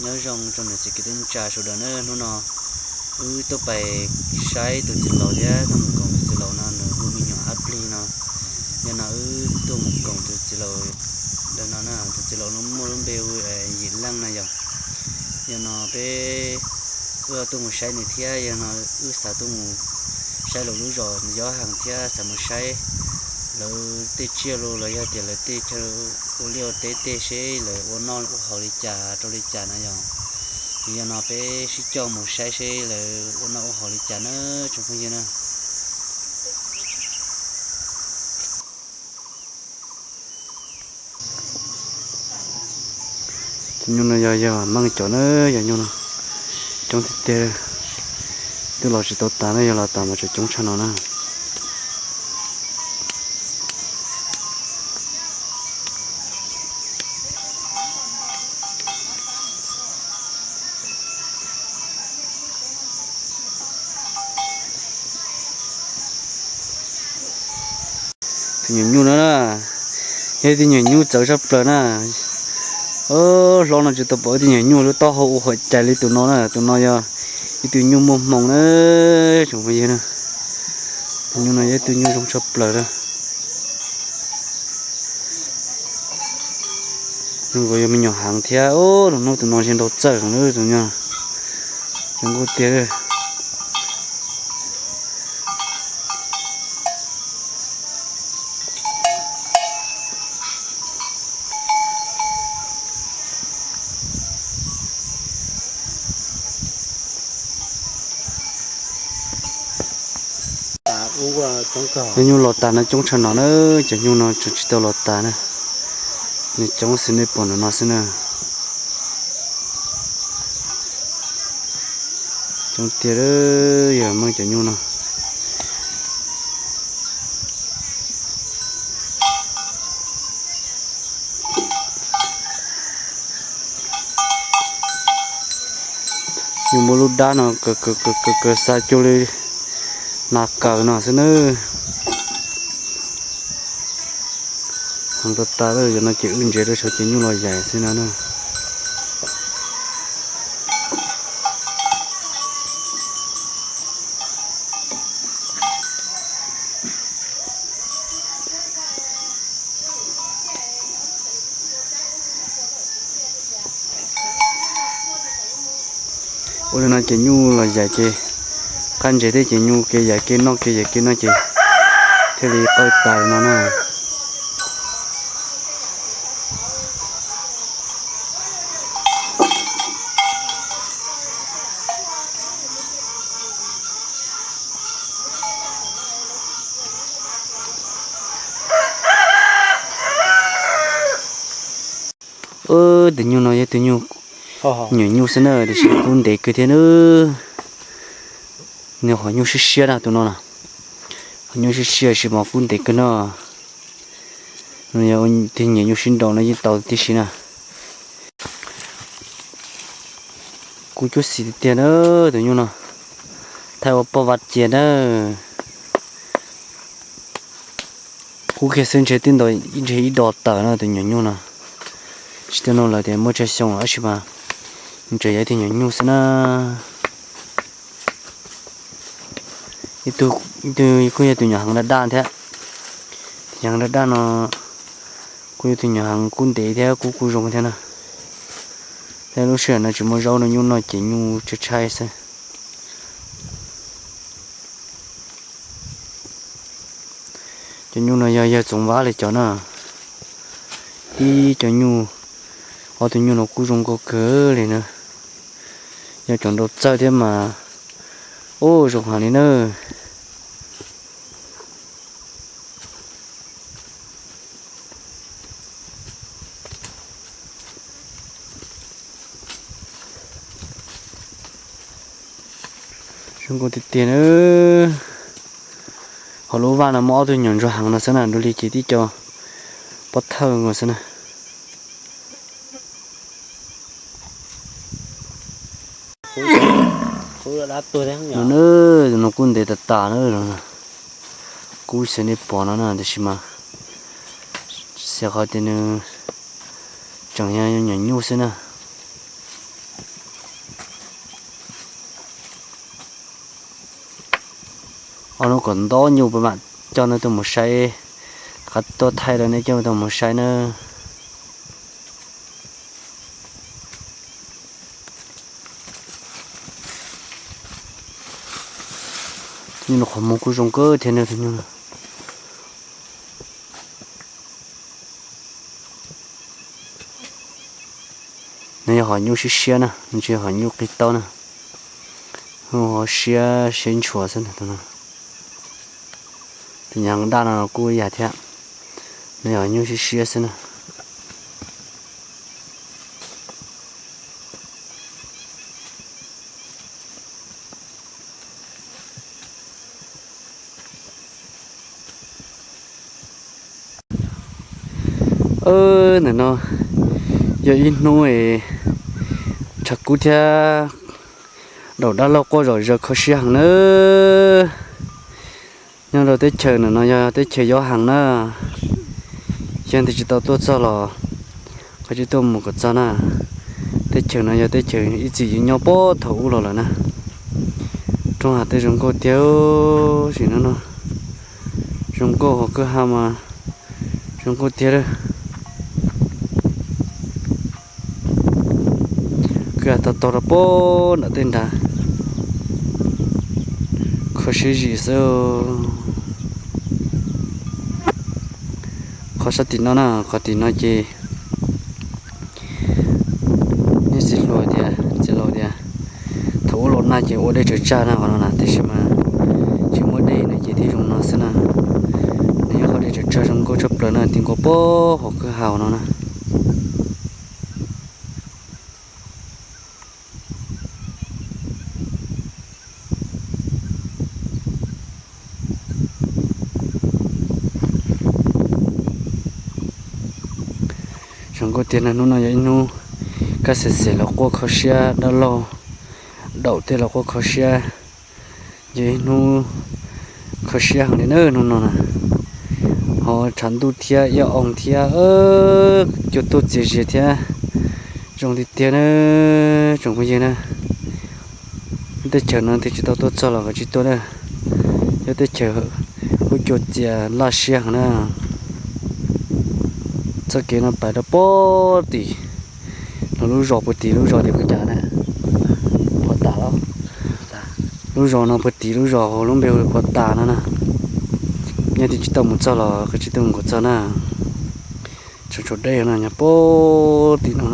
Nyob zoo rau niam txiv kwv tij neej tsa sawv daws na, hnub no wb tuaj pais saib tus txiv laus thiab tuaj mus koom tus txiv laus no nws hu me nyuam ab plig no. Yog no wb tuaj mus koom tus txiv laus ntawm no na, tus txiv laus no muaj lub npe hu Yim Leej no yog. Yog no peb wb tuaj mus saib nws thiab yog no wb xav tuaj mus saib lawv lub zos yob heev thiab xav mus saib lawv tej tsiaj los los yog tias lawv tej chaw ua liaj ua teb tej seb lawv ua noj ua haus li cas rau li cas na yog. Yog no peb sib coj mus saib seb lawv ua noj ua haus li cas na tsoom phooj ywg na. Cov nyuj no yog yog meej cov na, yog nyuj no coob tiag tiag. Twb los tsis tau tas na, yog los tas mas tseem coob tshaj no na. Tus nyuam nyuj no na, yog ib tug nyuam nyuj txawv tshaj plaws na. Hlob no tsis tau pom ib tug nyuam nyuj lub taub hau ua huam cais li tus no na, tus no yog ib tug nyuj muaj hmoo na tsoom phooj ywg na. Tus nyuj no yog ib tug nyuj zoo tshaj plaws na. Zoo nkaus yog me nyuam heev thiab, lwm hnub tus no ntshe nrau txawj heev na tus no. Zoo nkauj tiag. Cov nyuj los tas no coob tshaj no na, cov nyuj no tseem tsis tau los tas na. Nws coob xws nej pom ntawm no xwb na. Coob tiag, yog meej cov nyuj no. Nyuj muaj lub dab no kaws xa cuag li nas kaws no xwb na. Heev tas tas, yog no ces wb ntsev rau saum ces nyuj los yaim xwb no na. Ua li no ces nyuj los yaim ces qab ntses thiab ces nyuj kev yaim kev noj kev yaim kev noj ces thiaj li qawj tas li no na. Tus nyuj no yog tus nyuam nyuj xwb na, tiam sis kub ntev kawg thiab na. Nws qhov nyuj siab siab na tus no na. Qhov nyuj siab siab sis mas kub ntev kawg no. Tus nyuam nyuj sib nraus no yeej tau tib si na. Kub cuab xis tiag tiag na tus nyuj no. Thaij ua poj vaj cia na. Kub kiag xwb ntshe twb ntaus ntshe ib dos tawm no tus nyuam nyuj no. Tsis tau nug lawm tias muaj tsawg xyoo lawm tab sis mas ntshe yog ib tug nyuam nyuj xwb na. Ib tug kuj yog tus nyuam heev daj daj thiab. Tus nyuam heev daj daj no kuj yog tus nyuam heev kub ntev thiab kub kuj zoo thiab na. Thiab lub sij hawm no tsis muaj zaub no nyuj noj ces nyuj tshaib tshaib xwb. Cov nyuj no yog yawg Txoov Vab li cov na. Ib cov nyuj, ob tug nyuj no kuj zoo nkauj kawg li na. Yog cov nrau txawj thiab mas, ub, zoo heev li na. Zoo nkauj tiag tiag na. Hauv lub vaj no muaj ob tug nyuam ntsuag heev no xwb na, dua li ces tib co pob thawj nkaus xwb na. No kub ntev tas tas na, kub xws nej pom no na, tiam sis mas xyov qhov tias nws tseem yog nyuam nyuj xwb na. Ob hnub kom nto nyuj peb mam coj nej tuaj mus saib, rov qab tuaj thaij rau nej coj tuaj mus saib na. Nyuj no qhov muag kuj zoo kawg thiab na tus nyuj no. Nws yog hom nyuj siab siab na, nws tsis yog hom nyuj qis taub na. Hom siab siab ntshua xwb na. Tus nyuj daj no kuj ib yam thiab, nws yog nyuj siab siab xwb na. Ntawm no yog ib hnub es tshav kub thiab daum dab laug quaj zom zaws kho siab heev na. Nyob rau teb chaws ntawm no yog teb chaws yob heev na, yog tias tsis tau tuaj txog los koj cia li tuaj mus kom txog na. Teb chaws no yog teb chaws ib txwm yeej nyob puag thaum ub los lawm na. Roob hav tej zoo nkauj tiag, sim no no zoo nkauj, hauv kwj ha mas zoo nkauj tiag lawm. Kwj ha tau tog rau puag nram tej nrad, kho siab zim xwb. Qhov sab tim no na, qhov tim no ces nej xib hluas tias, txiv laus tias thaum ub los nag ces ua dej tsaws tsag na qhov no na, tiam sis mas tsis muaj dej no ces thiaj zoo no xwb na. Nws yog qhov dej tsaws tsag zoo nkauj tshaj plaws na, ti nkaus puag hauv kwj ha no na. Zoo nkauj tiag na, hnub no yog ib hnub kaj xes xes los quaj kho siab, dab laug daum tej los quaj kho siab. Yog ib hnub kho siab heev li na hnub no na. Ho tshav ntuj thiab iab oo thiab, cua tuaj txias zias thiab, zoo tiag tiag na tsoom phooj ywg na. Teb chaws no thiaj tsis tau tuaj txog los koj cia li tuaj na. Yog teb chaws kuj cua txias laj siab heev na. Txoj kev no pais rau puag tim los lub zos puag tim, lub zos tias puas cas na, Phuav Tas los? Lub zos no puag tim lub zos lub npe hu Phuav Tas no na. Yog tias tsis tau mus txog los koj cia li tuaj mus kom txog na. Tshav tshuam deb no nyob puag tim no,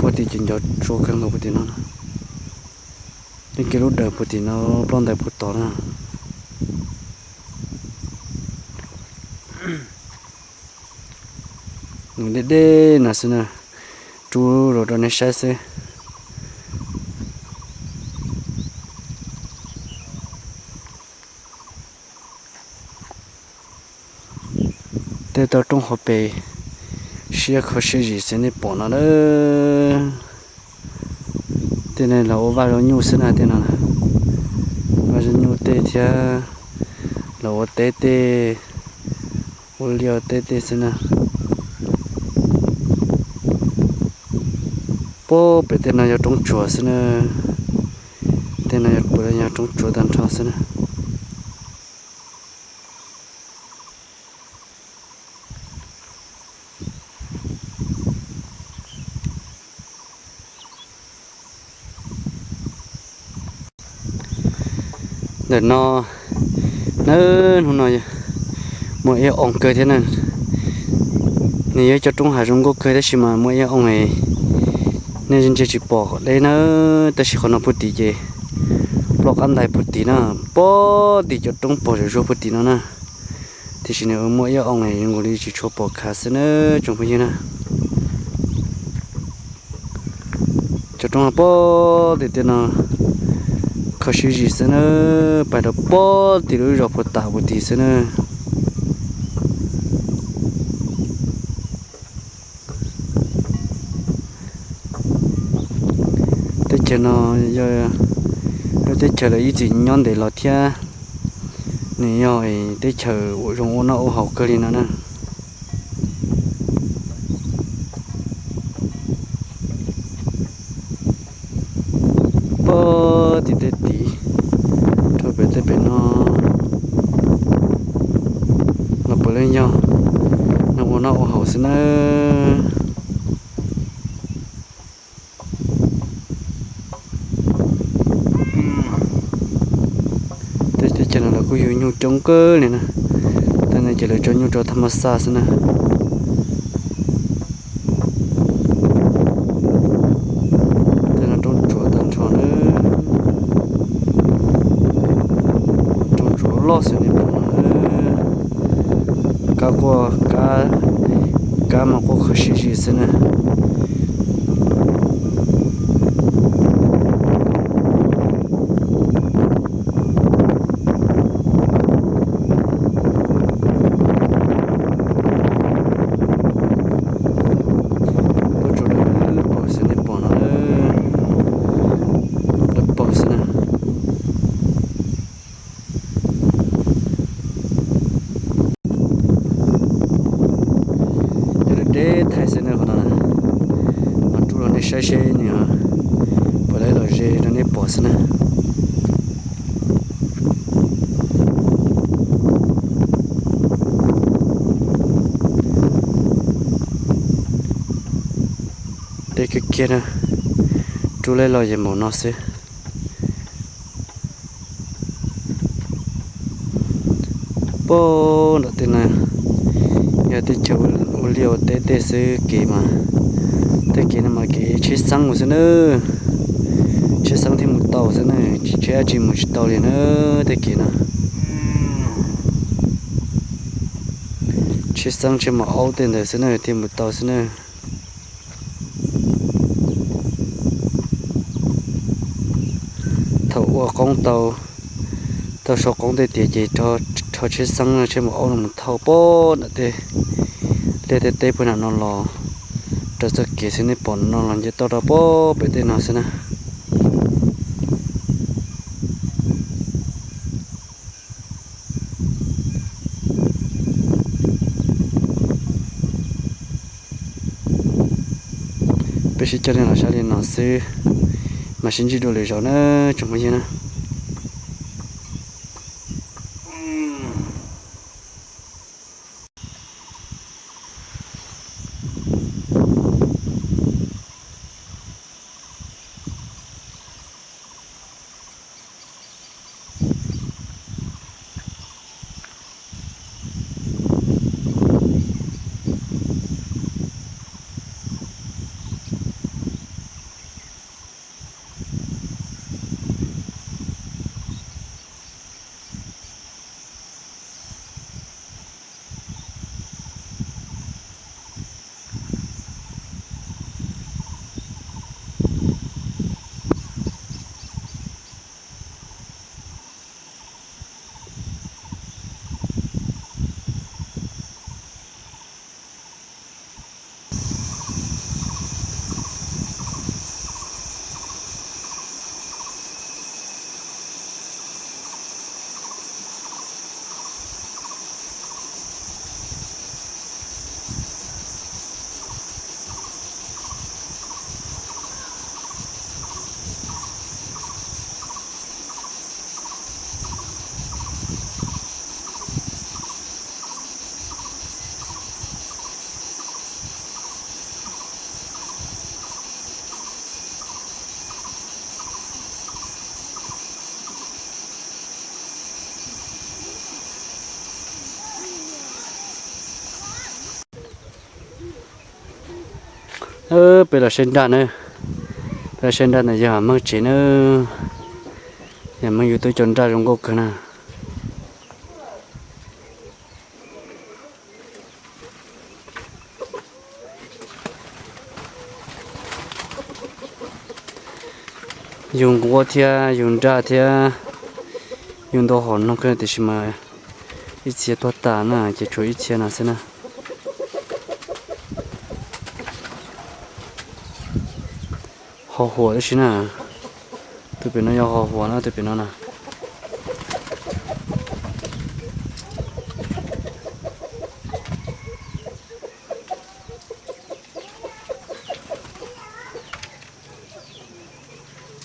puag tim ces ncov tsua kawg nkaus puag tim no. Nyob kiag lub dawm puag tim no, ploj ntawd puag tod na. Nws deb deb no xwb na, rub los rau nej saib xwb. Tej toj roob hauv pes siab kho siab zim xwb nej pom no lawm. Tej no los ua vaj zaub nyuj xwb na, tej no vaj zaub nyuj tej thiab los ua teb tej, ua liaj teb tej xwb na. Puag pem tej no yog roob tsuas xwb na. Tej no yog puag yog roob tsuas tag nrho xwb na. Ntawm no, nawb, hnub no muaj ib oo kawg thiab na. Nws yog cov roob hav zoo nkauj kawg tab sis mas muaj ib oo, nej ntsia tsis pom deb na. Tab sis qhov no puag tim ces ploj qab ntais puag tim na, puag tim cov roob pom zuj zus puag tim no na. Tiam sis nws muaj ib oo zoo nkaus li tsis tshua pom khav xwb na tsoom phooj ywg na. Cov roob puag tim tej no kho siab zim xwb na, pais rau puag tim lub zos puag tam puag tim xwb na. Teb chaws no yog lub teb chaws lawv ib txwm nyob ntev los thiab, nws yog teb chaws uas zoo ua noj ua haus kawg li no na. Puag tim tej tid, rau pem Pem no los puav leej yog neeg ua noj ua haus xwb nawb. Teb chaws no los kuj yug nyuj coob kawg li na. Tej no ces lawv tso nyuj rau thaj ma xaj xwb na. Tej no roob tsuas tag nrho na. Roob tsuas loj xwb nej pom no na. Kab quaj, kab, kab mas quaj khuv sib zis xwb na. Pob tsuas dawb paug xwb nej pom no, dawb paug xwb na. Nyob deb deb thaij xwb na qhov no na. Mas rub rau nej saib seb nws puas laib los ze rau nej pom xwb na. Deb kiag kiag na, rub laib los yeej npaum no xwb. Puag nram tej no yog teb chaws ua liaj ua teb tej xwb kev mas, tej kev no mas kev tsheb xeeb mus xwb na. Tsheb xeeb thiaj mus tau xwb na, tsheb dab tsi mus tsis tau li na tej kev no. Tsheb xeeb tsheb maum aub tej ntawd xwb na thiaj mus tau xwb na. Thaum ua qoob tau, tau sau qoob tej tiav ces rho tsheb xeeb tsheb maum aub no mus thauj puag nram tej liaj tej teb puag nram no los rau txoj kev xwb nej pom no los nce toj rau puag pem tej no xwb na. Peb sib coj nej los saib li no xwb, mas sib ntsib dua lwm zaus na tsoom phooj ywg na. Peb los saib nraj na, peb los saib nraj ntawm yawg Meej tsev na, yawg Meej yug tub coj nraj zoo nkauj kawg na. Yug nquab thiab yug nraj thiab yug ntau hom noog kawg tiam sis mas ib txhia tuag tas na ces tshuav ib txhia no xwb na. Ho huam tib si na, tus pem no yog ho huam na tus pem no na.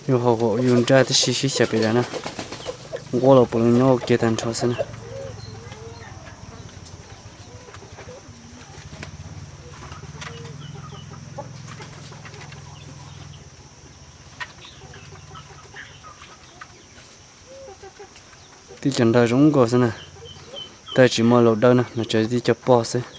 Yug ho huam yug nraj tib si sib xyaw pem lawm na. Nquab los puav leej nyob ua ke tag nrho xwb na. Tib cov nrag zoo nkauj xwb na. Tab tsis muaj laus dawb na, no tsuas tib co poj xwb.